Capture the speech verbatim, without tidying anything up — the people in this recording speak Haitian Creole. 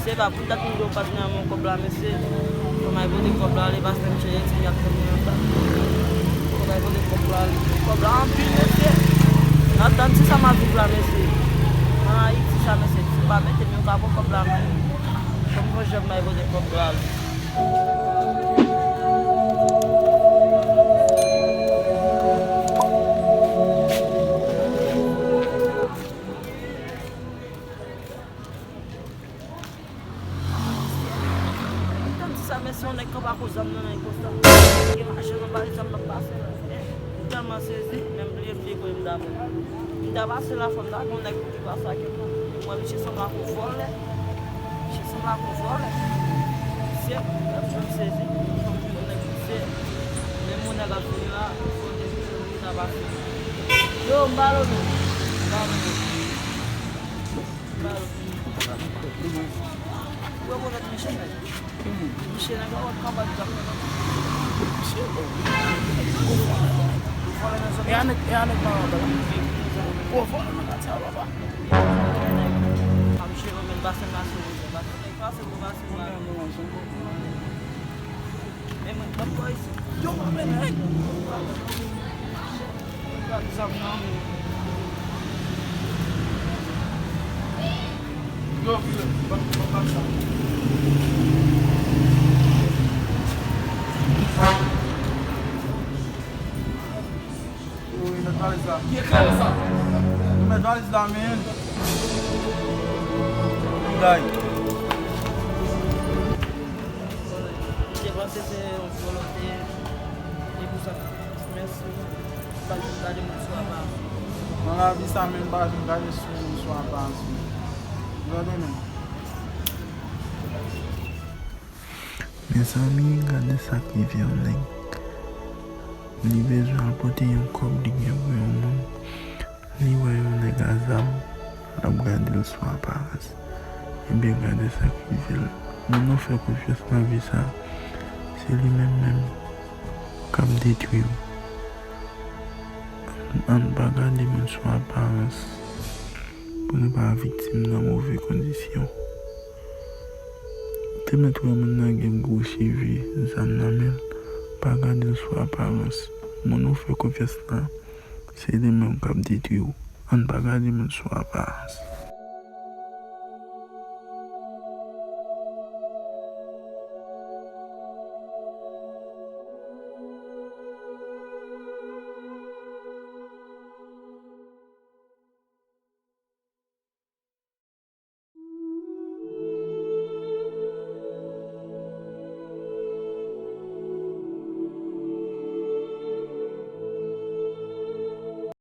E pa pou dat m di w pa t nan men w kòb la, mesye. Fò m al pote kòb la, li pa fè m chèche ti y ap fè m nan tan. Fò m al pote kòb la, li kòb la anpil, mesye. Nan tan ti sa m ap viv la, mesye. Nan Ayiti sa, mesye, si w pa mete m, yo ka pran kòb la nan men w. Fò m gon jan m al pote kòb la, li. Tann di sa, men se yon nèg k ap ak zam nan men konsa. Gen machin nan bay zam nan pase la. Eh, m tèlman sezi, menm bliye bliye kote m t ap. M ta pase la, fò m ta gen yon nèg ki pase ak mwen. Mwen, misye sanble ak yon vòlè. Misye sanble ak yon vòlè. Misye, m sezi. Fò m jwenn yon nèg misye. Menm yon nèg ap vini la, fò m te jwenn li ta pase. Yo, m ba l, men. M ba l, men. M ba l. Ou rekonèt misye, men? Misye nèg la, w ap kapab di ap. Misye bon. Gwo vòlè nan zòn nan. E a nèg, e a nèg nan anba la. Gwo vòlè nan katye a, papa. A misye renmen pase m, pase m, pase m, pase m, pase m. Men mwen, m ap pran isit. Yo, mwen, men. Gad zam nan, men. Yo, file, ban, ban, ban sa. Yo, yo, met valiz la. Ki eklere sa? Yo, met valiz la, men. Gay. M te panse se yon volonte. E pou sa, mèsi. M pa janm gade moun sou aparans. Nan lavi sa menm, m pa janm gade sou moun sou aparans, men. Gade, men. Mezanmi, gade sa k rive yon nèg. Li bezwen al pote yon kòb li gen pou yon moun. Li wè yon nèg a zam, l ap gade l sou aparans. Ebyen, gade sa k rive l. Moun nou fè konfyans nan vi sa, se li menm menm k ap detwi w. Ann pa gade moun sou aparans pou nou pa viktim nan move kondisyon. Ou te mèt wè moun nan gen gwo cheve, zam nan men l, pa gade l sou aparans. Moun ou fè konfyans la, se li menm k ap detwi w. Ann pa gade moun sou aparans.